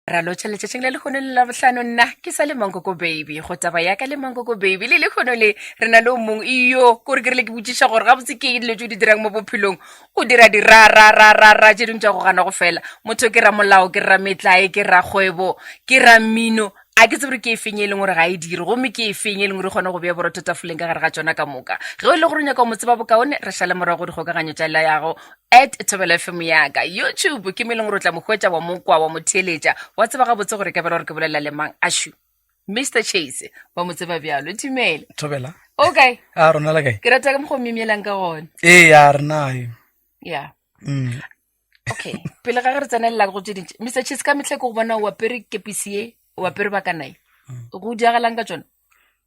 Ra lotšha letšatšing la lehono le labohlano nna ke sa le mankoko baby go taba ya ka le mankoko baby le lehono le re na le o mongwe iyo kore ke rile ke botšiša gore gabotse ke eng dilo tse o di dirang mo bophelong o dira di ra ra ra ra ra tše dingwe tša go gana go fela motho ke ramolao ke rametlae ke rakgwebo ke rammino a ke tsebe gore ke e feng e leng gore ga e dire gomme ke e feng e leng gore e kgone go bea borotho tafoleng ka gare ga tsona ka moka ge o e le gore o nyaka go mo tseba bokaone re šale morago dikgokaganyo tša layago at thobela fm yaka youtube ke mo e leng gore o tla mo hwetša wa mo kwa wa mo theeletša wa tseba gabotse gore ka bela gore ke bolela le mang ashu mr chase wa mo tseba bjalo dumele thobela okay a rona la kae ke rata ka mokgwa o myemyelang ka gona ee ya rena e ya mm. okay pele ga ge re tsenelela go tse dintši mr chase ka metlha ke go bona o apere kepisi ye o apere bakanae Mm. go diragalang ka tsone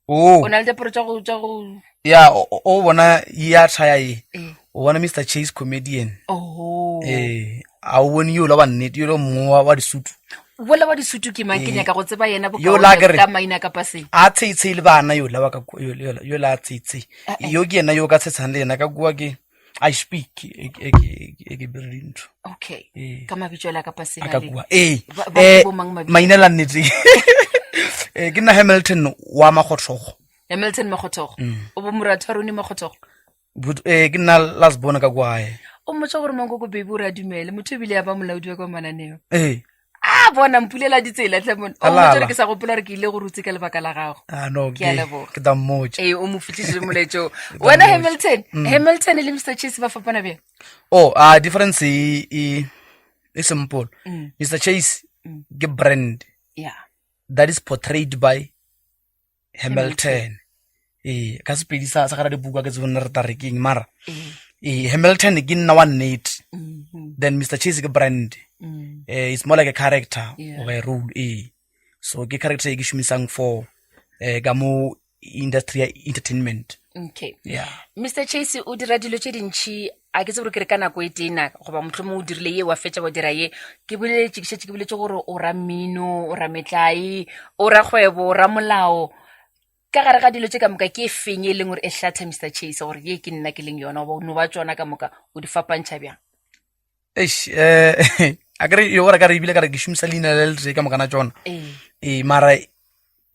oh o na le diaparo tša go tša go ya o o bona ya thaya ye ee o bona mr chase comedian oho ee a o bone yola wa nnete yola mongwe wa wa disutu bola wa disutu ke mang ke Ee. nyaka go tseba yena Yo la bokaone ke re- ka maina kapa seng a tsheitshei le bana yola wa ka kua, yola yola- yola a tsheitshei Eh, eh. yo ke yena yo o ka tshetshang le yena ka kua ke i speak e ke- e ke- e ke bere dintho okay Ee. ka mabitso a la ka paseng a a ka le- kua ee Ba- ba Eh, ke bo mang mabitso? maina la nnete Eh, ke nna hamilton wa magothogo hamilton makgothogo Mm. o bo moratho wa rone makgothogo But, eh, ke nna last born ka kwa gae o mmotsa gore mankoko baby o re a dumele motho ebile ya ba molaodi wa kwa mananeo ee a bona mpulela ditsela tlhe mone o Alala. mmotsa gore ke sa gopola gore ke ile go rutse ka lebaka la gago ah, no Ke a leboga. ke tla mmotsa ee o mo fitlhisitse molaetšoo wena hamilton Mm. hamilton le mr chase ba fapana bjang oh ah difference e e e simple Mm. mr chase Mm. ke brand yeah that is portrayed by hamilton ee ka sepedi sa sa gara dibuka ke tsebone re tla re keng mara ee ee hamilton ke nna wa nnete Mhm. then mr chase ke brand Mm. eh, it's more like a character Yeah. or a role ee so ke character e ke šomisang for eh, ka mo industry ya entertainment okay yeah mr chase o dira dilo tše dintšhi a ke tse gore ke re ka nako e tee na goba mohlomong o dirile ye wa fetša wa dira ye ke boletše ke šetše ke boletše gore o ra mmino o ra metlae o ra kgwebo o ra molao ka gare ga dilo tše ka moka ke e feng e leng gore e hlatha mr chase gore ye ke nna ke leng yona goba o no ba tsona ka moka o di fapantšha bjang eish eh a kere yo gore ka re ebile ka re ke šomisa leina le le tee ka mokana tsona ee ee mara e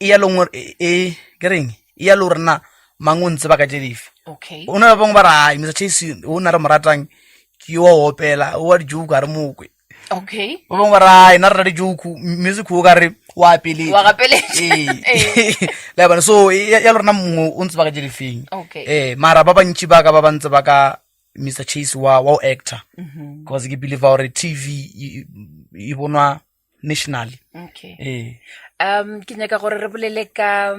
ya leng gore e e- ke reng e ya le gore na mang o ntse ba ka tše dife okay o na le ba bangwe ba re ai mr chase o na re mo ratang ke yo wa opela o wa dijoke ga re mokwe okay ba bangwe ba re ai nna re ra dijoke music o ka re wa apeletša wa gapeletša ee le bana so e- ya le rena mongwe o ntse ba ka tše difeng okay ee mara ba bantši ba ka ba ba ntse ba ka mr chase wa wa o actor Mhm. because ke believe gore tv e- e bonwa nationally okay ee um ke nyaka gore re bolele ka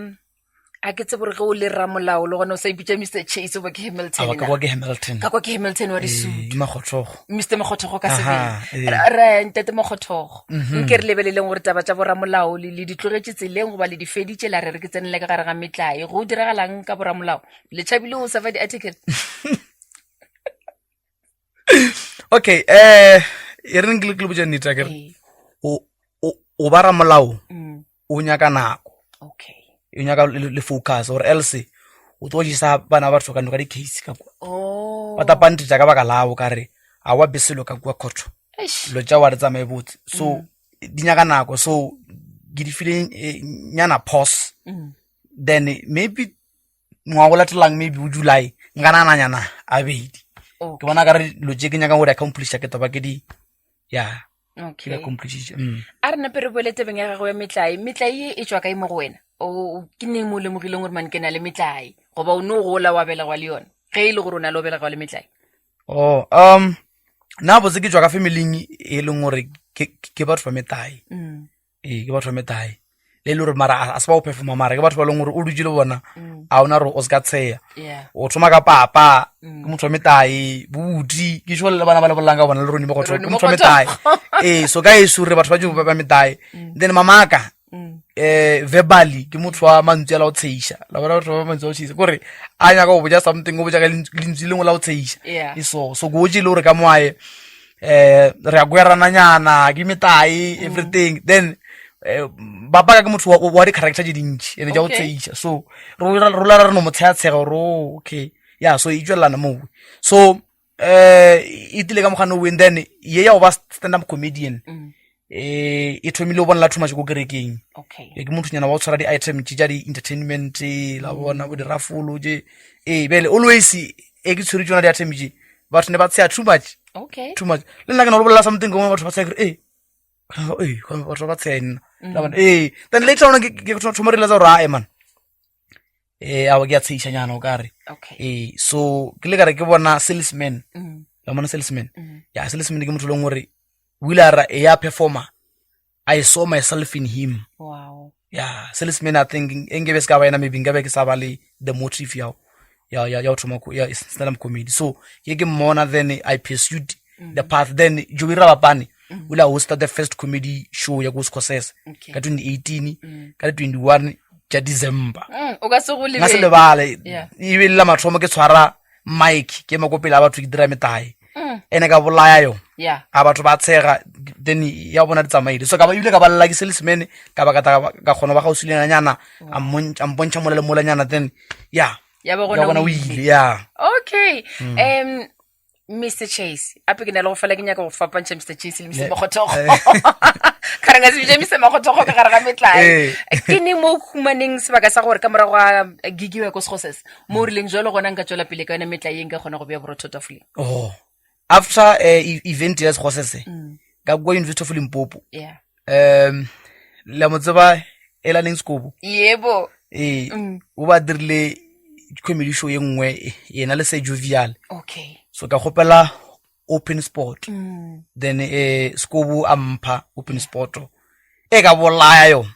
a ke tsebe gore ge o le ramolao le gona o sa ipitša mr chase oba ke hamilton Awa, ka na? kwa ke hamilton ka kwa ke hamilton wa disutu Ee, makgothogo mr mokgothogo ka Aha, sebele ee. Re- re ntate mokgothogo Mhm. nke re lebeleleng gore taba tša boramolao le le di tlogetše tseleng goba le di feditše la re re ke tsenele ka gare ga metlae go diragalang ka boramolao le tšhabile go safa di-article okay eh e reng ke le ke le botša nnete akere Ee. o o- o ba ramolao Mm, o nyaka nako okay o nyaka le le focus or else o tlo jesa bana ba batho ka ka di-case ka kwa oh ba tapantetša ka baka lao ka re a wa be selo ka kua court Eish. dilo tša wa re tsamaye botse so di nyaka nako so ke di file eh, nyana pause Mm. then maybe ngwaga o latelang maybe o july nka nananyana a bedi ke bona ka re dilo tše ke nyakang go di accomplisha ke toba ke di ya ke di accomplishitše mm. a re nape re boele tabeng ya gago ya metlae metlae ye e tswa kae mo go wena o ke neng mo o lemogileng gore mane ke na le metlae goba o ne o gola wa belegwa le yone ge e le gore o na le o belegwa le metlae oh um nna botse ke tswa ka familing e leng gore ke batho ba metlae mm. ee ke batho ba metlae le e le gore mara a- a se ba o performa mara ke batho ba e leng gore o dutse le bona Mm. a ona gore o se ka tsheya yeah o thoma ka papa Mm. ke motho wa metlae bobuti ke sho le bana ba le bolelang ka bona le rone mogotho Rone ke motho wa metlae Mogotho. ee so ka eso re batho ba jo ba metlae Mm. then mamaka Mm. eh verbally ke motho wa mantswe a la go tsheiša la bona batho ba mantswe a go tsheiša kore a nyaka go botja something o botja ka lentswe lengwe la go tsheiša Yeah. e so so ko otse e le gore ka moae eh re a kwerananyana ke metlae everything then eh, bapaka ke motho wa di-character tse dintši ene ja go tseiša so rola re no mo tshegatshega gore oh, okay ya so e tswelelana moo so um e tlile ka mogane owen then ye ya go ba stand up comedian mm. eh e thomile o bonela too much ko kerekeng okay e ke motho nyana wa go tshwara di-item tše tša di-entertainment la bona bo dirafolo tše ee bele always e ke tshwere tsona di-item tše batho ne ba tsheya too much okay too much le nna ke na go bolela something gongwe batho ba tsheya kere ee ee batho ba tsheya nna mm. la bona ee then later on ke thoma realize gore ae man ee awa ke a tshegišanyana o kare ee so ke le kare ke bona salesman mm. la bona salesman mm. ya salesman ke motho e leng gore o ile a ra e ya performer i saw myself in him wow yeah salesman i think e nkebe se ka ba yena maybe nkabe ke sa ba le the motive ya ya ya ya thoma ya stand up comedy so ke ke mmona then i pursued mm. the path then Joey Rabapane mm. o ile a hosta the first comedy show ya ko Scorsese okay. ka 2018 mm. ka 21 tša December mm, o ka se go lebale se lebale yeah. e be la mathomo ke tshwara mic ke ema ko pele a batho ke dira metae mm. ene ka bolaya yo yeah. a batho ba tshega then ya bona di tsamaile so ka ba ebile ka balela ke salesman ka ba ka ka kgona ba gausi le nyana a mpontšha mola le mola nyana then ya ya ba bona o ile ya okay mm. um Mr Chase ape ke na le go fela ke nyaka go fapantšha Mr Chase le Mr Makgothogo Eh. ka re nka se bitša Mr Makgothogo ka gare ga metlae Eh. ke ne mo humaneng sebaka sa gore ka morago ga gigiwa ko segoses mo o rileng jalo gona nka tswela pele ka yone metlae e nka kgona go bea borotho tafoleng oh after uh, event ya segosese mm. ka kwa university of limpopo yeah. um la mo tseba elaneng sekobo yebo ee mm. o ba dirile comedy show ye nngwe yena le se jovial okay so ka kgopela open sport mm. then eh sekobo a mpha open sport e ka bolaya yo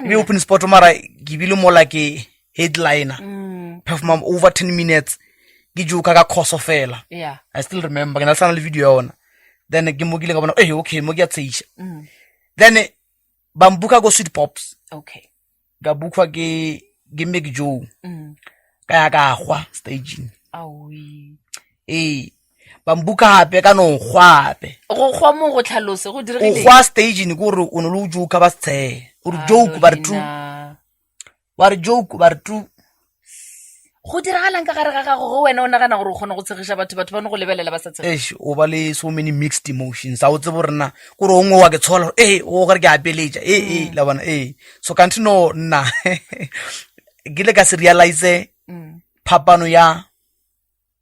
be open sport mara ke bile mola ke headliner mm. perform over 10 minutes ke joka ka khoso fela yeah. i still remember ke na le sana le video ya ona then ke mo ke ile ka bona eh okay mo ke a tsheisha mm. then ba mbuka ko sweet pops okay ka bukwa ke ke Mac Joe mm. ka ya ka gwa staging awi ee ba mbuka gape ka no gwa gape go gwa mo go tlhalose go o diregile gwa staging ke gore o ne le o joka ba se tshege o re joke ba re tu ba re joke ba re tu go diragalang ka gare ga gago go wena o nagana gore o kgone go tshegiša batho batho ba no go lebelela ba sa tshege eish o ba le so many mixed emotions a o tsebe gore na kore o nngwe wa ke tshola gore ee o gore ke a peletša ee ee la bona ee so kante no nna ke ile ka se realize mm. phapano ya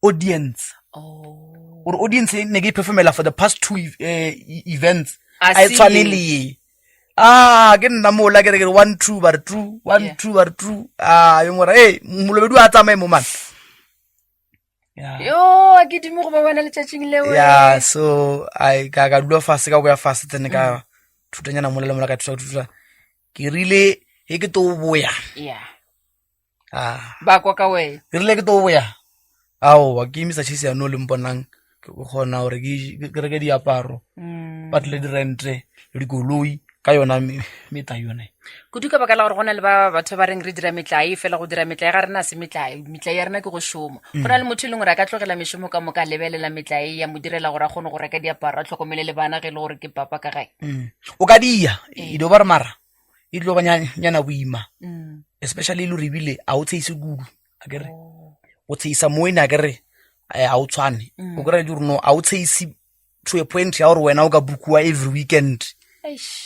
audience oh. gore audience e ne ke e performela for the past two eh, events A a e se tshwane ye. le ye ah ke nna mola ke re ke re one two ba re two one Yeah. two ba re two ah yo ngora ee molobedi o a tsamaye mo man yeah. yo a ke dume go ba wena letšatšing leo yeah so i ka ka dula fase ka boya fase tsene ka thutanyana mola le mola ka thuta thuta ke rile he ke to boya yeah ah ba kwa ka wena ke rile ke to boya aowa ke emisa chase ya no le mponang ke kgona gore ke reke diaparo mm. ba tle dirente le dikoloi ka yona meta yone kudu ka baka la gore go na le ba batho ba reng re dira metlae fela go dira metlae ga rena se metlae metlae ya rena ke go šoma mm. go na le motho e leng gore a ka tlogela mešomo ka moka a lebelela metlae ya mo direla gore a kgone go reka diaparo a tlhokomele le bana ge e le gore ke papa ka gae mm. o ka dia e dio ba re mara e tlo ba nyana boima mm. especially e le gore ebile a o tsheise kudu a kere oh. o tsheisa mo ene a kere eh, a o tshwane mm. o kry-a gore no a o tsheise to a point ya gore wena o ka bookiwa every weekend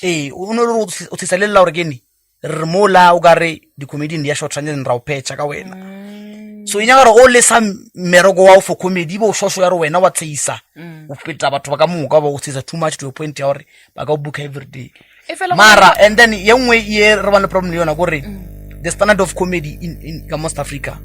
ee o ne le gore o tsheisa le lela gore kene re mo la o ka re di-comedian di ya shortanyeng ra o phetšha ka wena mm. so e nyaka gore o lesa mmereko wa o for comedy ebe o shosho ya gore wena wa tsheisa o feta batho ba ka moka ba o tsheisa too much to a point ya gore ba ka o booka every day E fela go- mara and then ye nngwe ye re bang le problem le yona kore the standard of comedy in, in ka most africa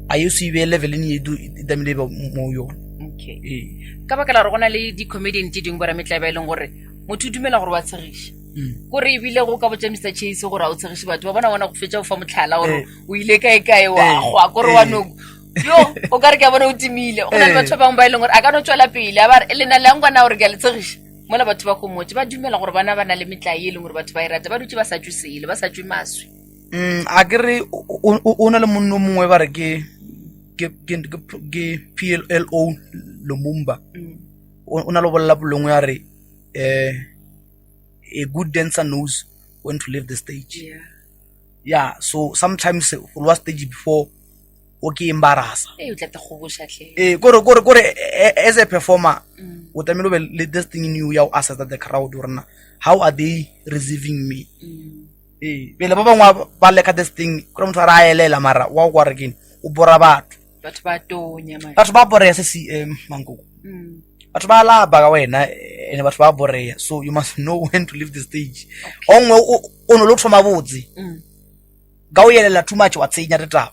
a ye se be level e e tlamehile e be mo yone okay ee ka baka la gore go na le di-comedian tse dingwe borametlae ba e leng gore motho o dumela gore wa tshegiša Mm. kore ebile go ka botsa mr chase gore a o tshegiše batho ba bona bona go fetsa go fa motlhala gore Eh. o ile kae kae wa Eh. gwa kore wa Eh. no yo o ka re ke a bona o timile go na le Eh. batho ba bangwe ba e leng gore a ka no tswela pele a ba re lena le yang kwana gore ke a le tshegiša mola batho ba gomotse ba dumela gore bana ba na le metlae e leng gore batho ba e rata ba dutse ba sa tswe sele ba sa tswe maswe mm, a ke re o na le monno mongwe ba re ke plo lumumba mm. o na le bolela bolongwe ya re um a good dancer knows when to leave the stage yeah, yeah so sometimes go loa stage before o ke embarrassa ee o tla te goboša tle ee kore kore kore as a performer mm. o tlamehile o be le this thing in you ya go assess the crowd gore na how are they receiving me mm. ee pele ba bangwe ba leka this thing kore motho a re a elela mara wa go kwa re keng o bora batho batho ba tonya batho ba boreya se se um mankoko mm. batho ba lapa ka wena ene batho ba boreya so you must know when to leave the stage o nngwe o no le thoma botse mm. ka o yelela too much wa tsenya ditaba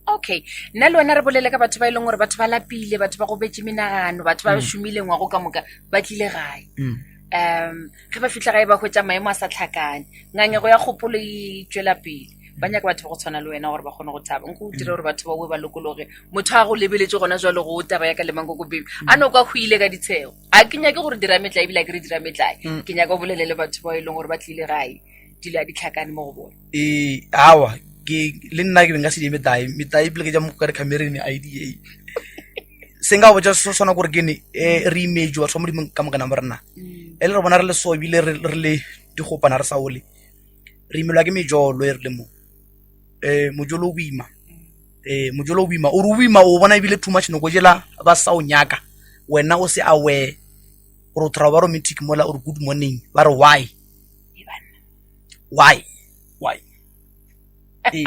okay nna le wena re bolele ka batho ba e leng gore batho ba lapile batho ba gobetse menagano batho ba mm. šomile ngwago ka moka ba tlile gae um ge ba fitlha gae ba hwetša maemo a sa tlhakane ngangego ya kgopolo e tšwela pele ba nyaka batho ba go tshwana le wena gore ba kgone go thaba nko o dire gore batho ba oe ba lokologe motho a go lebeletse gona jalo go taba ya ka lemang koko baby a no kwa hwile ka ditshego a ke nyake gore dira metlae ebile a ke re dira metlae mm. ke nyaka o bolele le batho ba e leng gore ba tlile gae dilo a di tlhakane mo go bone ee awa ke le nna ke be nka se die metlae metlae ebile ke ja mo ka re camerene ida se nka botsa se swana gore ke ne eh, re image batho ba modimo ka mokana ba rena mm. e le re bona re le so ebile re le digopana re sa ole re imelwa ke mejolo e re le mo um mojolo o boima um mojolo o boima o re o boima o bona ebile too much nako jela ba sa o nyaka wena o se aware gore o thora ba romantic mola o re good morning ba re why why why ee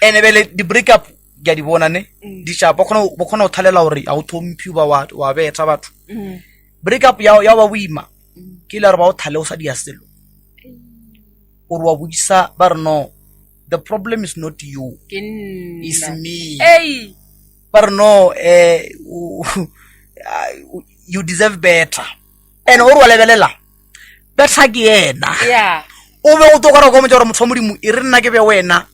ene bele di-break up ke a di bona ne mm. di shapa ba kgona go thalela gore ga o thomphi ba wa betha batho mm. break up ya ba boima mm. ke ile gore ba o thale o sa dia selo gore wa boisa ba re no the problem is not you is me hey. ba re no eh, you deserve better and o re wa lebelela better ke yena yeah. o be o tlo kora komotsa gore motho wa modimo e re nna ke be wena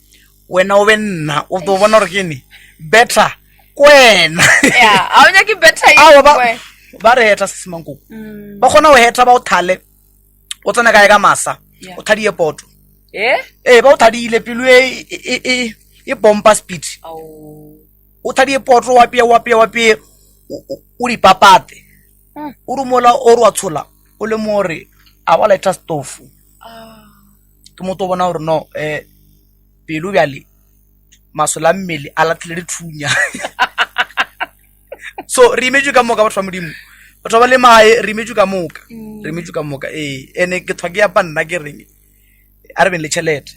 wena o be nna o tlo bona gore ke ne better ko wena ba re heta se semankoko mm. ba kgona go heta ba o thale o tsena kae ka masa o thadie poto eh? ee ba o thadile pelo e, e, e, e pompa speed o thadie poto wa pee wa pee wa pee o di papate mm. o rumola o re wa tshola o le mo re a wa lighter stove ah. ke motho o bona gore no um pelo bjale masole a mmele a latlhile dithunya so re imetswe ka moka batho ba modimo batho ba le mae re imetswe ka moka mm. re imetswe ka moka ee ene ke thwa ke ya pa nna ke reng a re beng le tšhelete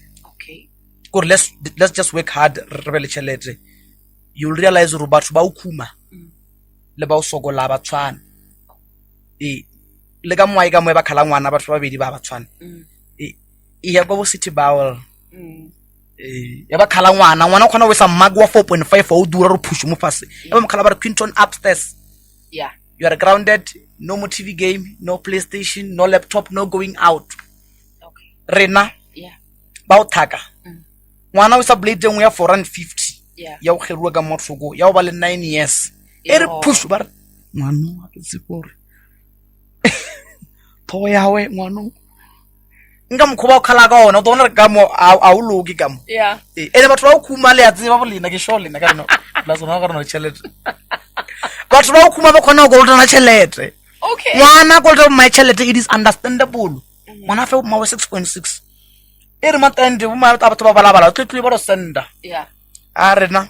kore let's, let's just work hard re be le tšhelete you'll realize gore batho ba o khuma mm. le ba o sokola ba tshwana ee le ka moae ka moe ba khala ngwana batho ba babedi ba ba tshwana mm. ee e ya kwa bo city bowel mm. ee ya ba khala ngwana ngwana o kgona go isa mmako wa 4.5 wa o dura re phušo mo fase ya ba mokhala ba re quinton upstairs yeah you are grounded no more tv game no playstation no laptop no going out okay rena yeah ba o thaka mm. ngwana o sa blade e nngwe ya 450 yeah ya go kgeruwa ka motlhoko ya go ba le 9 years e re phušo ba re ngwano a ke tsebe gore tlhogo yawe ngwano nka mokgwa ba o kgala ka ona o tlo bona re ka mo a o loke ka mo yeah ee ene batho ba o khuma le a tseba bo lena ke sure lena ka rena la tsona ka rena tšhelete batho ba o khuma ba kgona go kolotana tšhelete okay ngwana kolota bo mmae tšhelete it is understandable ngwana fe mmawe 6.6 e re matende bo mmae batho ba balabala tletlo ba lo senda yeah a rena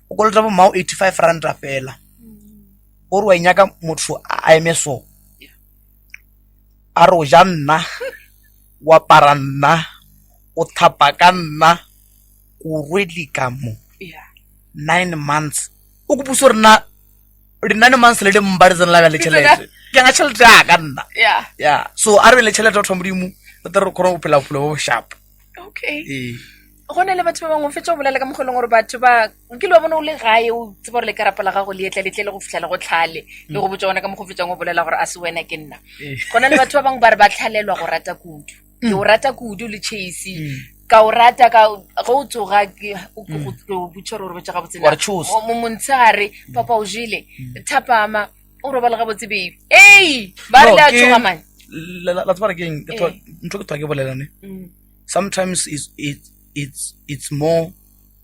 o kolota bo mmao 85 ranta fela o re wa inyaka motho a eme so a re o ja nna o apara nna o thapa ka nna o rwele ka mo 9 months o kopose gore na di-nine months le dimpa di tsena la le tšhelete ke nga tšhelete ya ka nna ya so a re be le tšhelete batho ba modimo re tle re kgone go phela bophelo bo bo sharp okay ee go na le batho ba bangwe fetsa go bolela ka mokgwa e leng gore batho ba nkile wa bona o le gae o tseba gore le karapa la gago le etla letle le go fitlha le go tlhale le go botsa gona ka mokgwa o fetsang o bolela gore a se wena ke nna Ee. go na le batho ba bangwe ba re ba tlhalelwa go rata kudu ke o rata kudu le chase ka o rata ka ge o tsoga ke o ke go ke o botša gore o robetše gabotse Wa na re choose. Mo- mo montshegare papa o jele thapama o robale gabotse baby ei ba re No, le a ke- tsoga mane la la- la tseba re ke eng Ke tlo- Ee. ntho ke tloga ke bolelane Mm. sometimes it's, it's, it's, it's more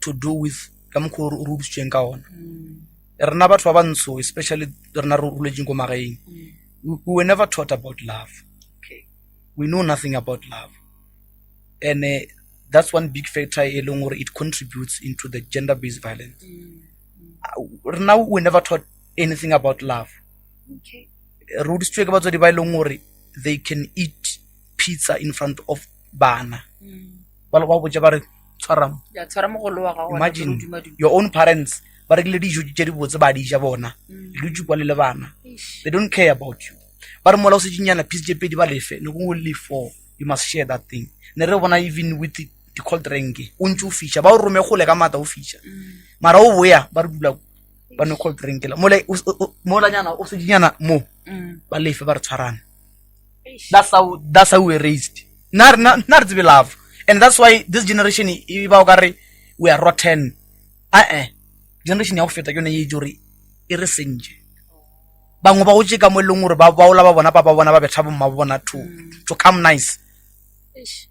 to do with ka mokgwa o re godisitsweng ka ona Mm. rena batho ba bantsho especially rena re roletseng ko magaeng we were never taught about love Okay. We know nothing about love. And uh, that's one big factor e leng gore it contributes into the gender based violence. Mm. Uh, now we never taught anything about love. Okay. Re godisitswe ke batswadi ba e leng gore they can eat pizza in front of bana. Mm. Ba ba botša ba re tshwara mo. Ya tshwara mogolo wa gago. Imagine your own parents ba rekile dijo tše di botse ba di ja bona. Mm. Le dutše kwa le le bana. They don't care about you. Ba re mola o setšenyana piece tše pedi ba lefe, ne gongwe le four. You must share that thing. Ne re bona even with the, the cold drink, o ntse o fiša, ba o rome gole ka maatla o fiša. Mm. Mara o boya ba re dula ba nwe cold drink la. Mola mola nyana o setšenyana mo. Mm. Ba lefe ba re tshwarana. That's how that's how we were raised. Na na na re tsebe love. And that's why this generation e ba o ka re we are rotten. Ah eh. Generation ya go feta ke yone e itse gore e re sentše. Bangwe ba gotše ka mo e leng gore ba baola ba bona papa bona ba betha bomma bona to mm. to come nice.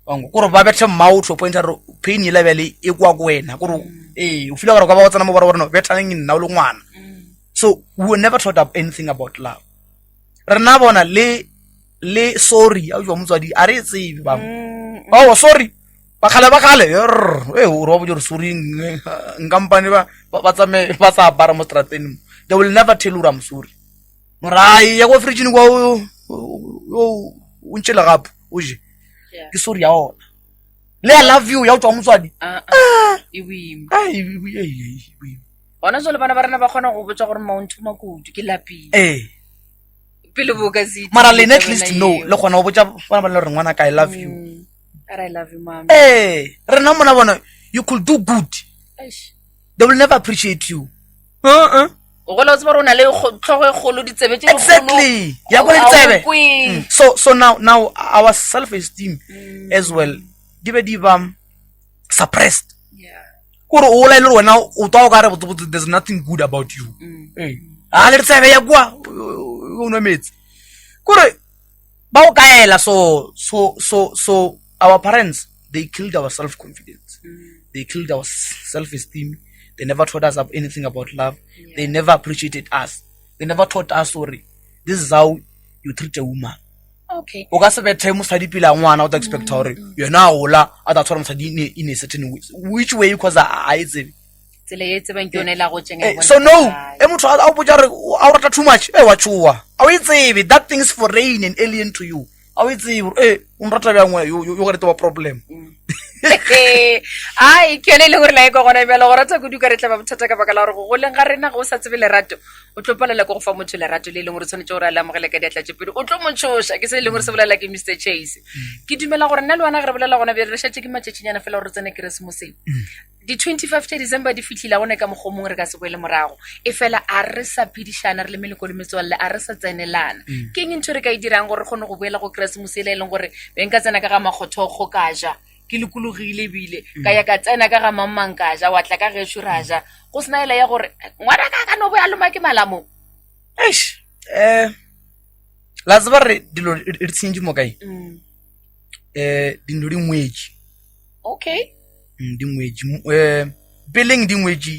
Bangwe kore ba bethe mmao to point gore pain e lebele e kwa go wena kore mm. ee o feel gore ka ba go tsena mo gore no bethaneng nna o le ngwana. Mm. So we were never taught up anything about love. Rena bona le le sorry a jwa motswadi a re e tsebe bangwe. Oh sorry bakgale bakgale ee o re wa botse gore sorry nkampane ba ba tsamaye ba sa apara mo strateng mo they will never tell you I'm sorry morai ya kwa fridge kwa o o ntše legapo o je ke sorry ya ona le I love you ya o tswa motswadi ah, ah. e boima gona jalo bana ba rena ba kgona go botsa gore maonthoma kudu ke lapile ee pele bo ka se mara lena at least no le kgona go botsa bana ba le gore ngwana ka i love you mm. I love you, mom. Ee, rena mona bona you could do good. Eish. They will never appreciate you. Uh-uh. O gola o tseba gore o na le tlhogo e kgolo ditsebe tse Exactly. Ya go ditsebe. Mm. So so now now our self esteem mm. as well di be di ba suppressed. Yeah. Kore o la ile wena o twa o ka re botse there's nothing good about you. Mm. Ee. A le tsebe ya kwa o nwa metsi. Kore ba o kaela so so so so our parents they killed our self confidence mm. they killed our self esteem they never taught us anything about love yeah. they never appreciated us they never taught us sorry this is how you treat a woman okay o ka se bethe mosadi pele a ngwana o ta expecta gore mm. yena a gola a ta tshwara mosadi in a certain way which way because a e tsebe tsela e tsebang ke yone e la go tšeng eh, so no e motho a o botsa gore a o rata too much e wa tšhoa a o e tsebe that thing is foreign and alien to you a o e tsebe gore e o nrata bjang yo yo gare wa problem mm. ai ke yone e le gore la e kwa gona bjalo go rata kudu ka re tla ba bothata ka baka la gore go goleng ga rena ge o sa tsebe lerato o tlo palela ke go fa motho lerato le e leng gore tshwanetse gore a le amogele ka diatla tše pedi o tlo mo tshoša ke se e leng gore se bolela ke mr chase mm. ke dumela gore nna le wena ge re bolela gona bjale re šatše ke matšatšinyana fela gore re tsene keresemoseng mm. Di-25 tša December di fihlile, ga gona ka mokgwa o mongwe re ka se boele morago. Efela a re sa phedišana re le meloko le metswalle, a re sa tsenelana. Mm. Ke eng ntho re ka e dirang gore re kgone go boela go Keresemose e le e leng gore be nka tsena ka ga makgothokgo ka ja ke lokologile ebile mm. ka ya ka tsena ka ga mangmang ka ja wa tla ka gešo ra ja go sena ela ya gore ngwana ka ka no bo ya loma ke malamo eish um la tseba re dilo di tshenyetše mo kae um dintho di ngwetše okay mm, di ngwetši um peleng di ngwetši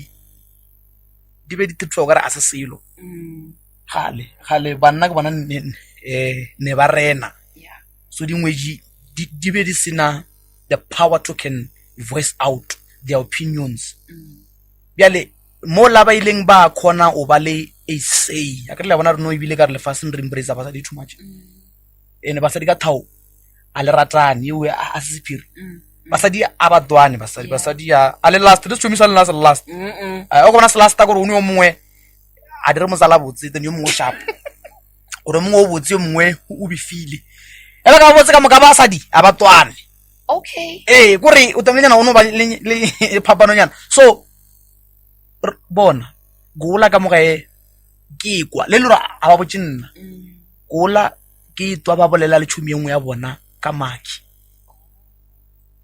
di be di thethiwa kare a se selo mm. gale gale banna ke bona ne eh, ba rena so dingwetši di be di sena the power to can voice out their opinions mm. bjale mo la ba ileng ba kgona o ba le a say a ke re la bona re no ebile ka re lefaseng re embrace basadi too much mm. ene basadi ka thao a le ratane eo a se sephiri mm. basadi a ba dwane basadi basadi a a le last le sechomi sa lena se last o go bona se last gore o ne yo mongwe a dire motsala botse then yo mongwe o sharp gore mongwe o botse yo mongwe o befile e ba ka botse ka moka basadi a ba twane okay ee kore o tlamehile o no ba le phapanonyana so bona gola ka moka e ke kwa le lora a ba botse nna mm. gola ke twa ba bolela le tšhomi ye nngwe ya bona ka maki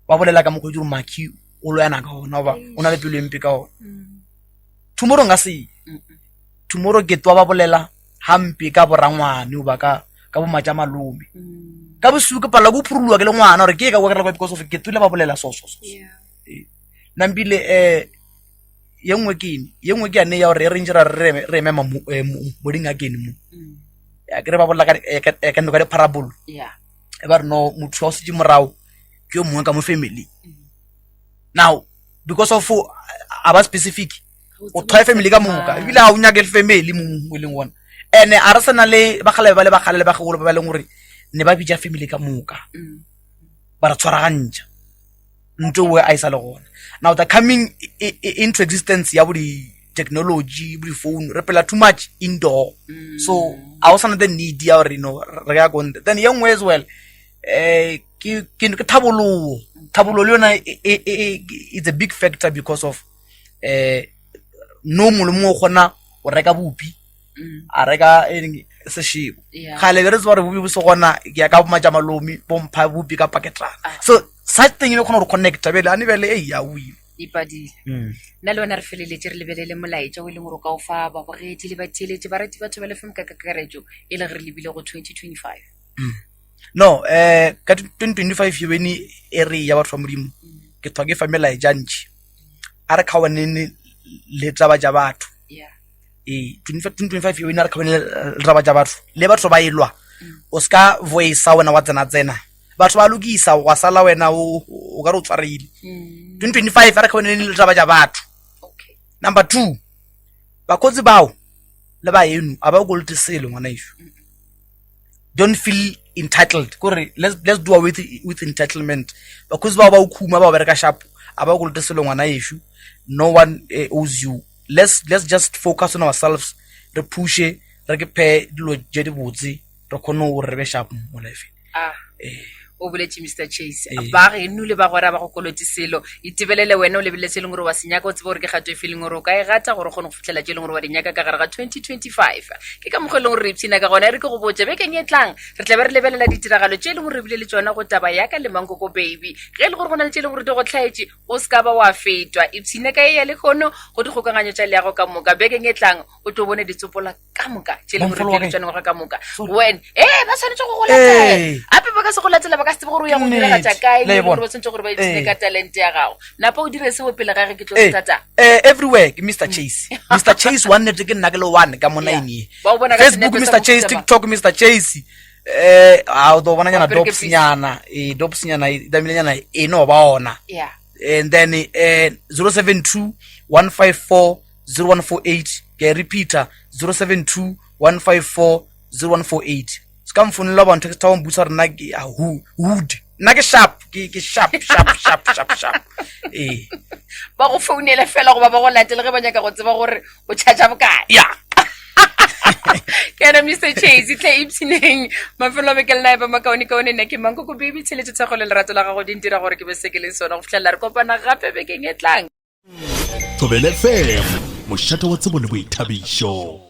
ba bolela ka mokgwa gore maki o loyana ka ona goba o na le pelo e mpe ka ona mm. tomorrow nka se tomorrow ke twa ba bolela hampe ka borangwane goba ka ka bomatša malome mm. ka bosigo ke palela ke phurulwa ke le ngwana gore ke e ka kwa ke because of ke tule ba bolela so so so yeah. nampile um ye nngwe ke eng ye nngwe ke yane ya gore e re ntse ra re re eme eh, moding a kene mo mm. ya ke re ba bolela ka eh, eh, ka ka diparabolo yeah. E ba re no motho wa o setse morago ke yo mongwe ka mo family. Now because of a ba specific o thwae family ka moka ebile ga o nyake family mo e leng gona and a re sena le bagale ba le bagale le bagolo ba ba leng gore ne ba bitša family ka moka ba re tshwaragantšha nto we a e sa le gona now the coming into existence ya bo di-technology bo di-phone re phela too much indoor so a o sana the need ya gore no re ya konte then ye nngwe as well um ke ke thabologo thabologo le yona it's a big factor because of um no mongwe le mongwe o kgona go reka bupi mm. a reka sešebo gale be re tseba gore bupi bo se gona ke ya ka bomatša malome bompha bupi ka paketana ah. so such thing e be kgona gore connecta bjale a ne bjale ei ya oile ipadile mm. nna le wena re feleletše re lebelele molaetša o e leng gore o ka o fa babogedi le batheeletše barati batho ba lefm ka kakaretšo e le ge re lebile go 2025 mm. No um ka 2025 yone e re ya batho ba modimo ke thwa ke fa melaetša ntši a re kgaoganeng le taba tša batho ee 2025 yone a re kgaoganeng le taba tša batho le batho ba elwa o ska voice wena wa tsena tsena batho ba lokisa wa sala wena o ka re o tshwareile 2025 a re kgaoganeng le taba tša batho number 2 bakgotsi bao le ba eno a ba kolote selo ngwana ešo don't feel entitled kore let's, let's do away with, with entitlement because bao ba o khuma ba o bereka sharp a ba kolote selo ngwana ešo no one eh, owes you let's, let's just focus on ourselves re pushe re ke phe dilo tše di botse re kgone gore re be sharp mo life ah eh. O boletše Mister Chase. Ee. Ba geno le bagwera ba go kolote selo. Itebelele wena o lebelele se e leng gore wa se nyaka o tsebe gore ke kgato efe e leng gore o ka e gata gore o kgone go fihlela tše e leng gore wa di nyaka ka gare ga 2025. Ke ka mokgwa e leng gore re ipshina ka gona. E re ke go botše, bekeng e tlang re tla be re lebelela ditiragalo tše e leng gore re bile le tšona go taba ya ka le Mankoko Baby. Ge e le gore go na le tše e leng gore di go hlaetše, o se ka ba wa fetwa. Ipshine ka ye ya lehono go dikgokaganyo tša leago ka moka. Bekeng e tlang o tlo bone ditsopola ka moka tše leng gore di tšone ngwaga ka moka wena ee ba tshwanetse go go latela ape ba ka se go latela ba ka se tsebe gore o ya go diragatša kae le gore ba tshwanetse gore ba ipshine ka talente ya gago napa o dire seo pele ga ge ke tlo tata eh everywhere ke Mr Chase Mr Chase one nete ke nna ke le one ka mo nine ye Facebook Mr Chase TikTok Mr Chase eh a o do bona nyana dops nyana e dops nyana e damile nyana e no ba ona yeah and then eh 072 154 0148 ke a e repeater 072 154 0148 se ka mfonela ba ntheksta wa mputsa gore nna ke a hood nna ke sharp ke ke sharp sharp sharp sharp sharp ee ba go founele fela goba ba go latele ge ba nyaka go tseba gore o charge bokae ya ke ena mr chase tle ipshineng mafelo a beke le nae ba makaonekaone nna ke mankoko baby tsheletso thekgo le lerato la gago di ntira gore ke be se ke leng sona go fitlhelela re kopana gape bekeng e tlang Thobela FM, mošate wa tsebo le boithabišo.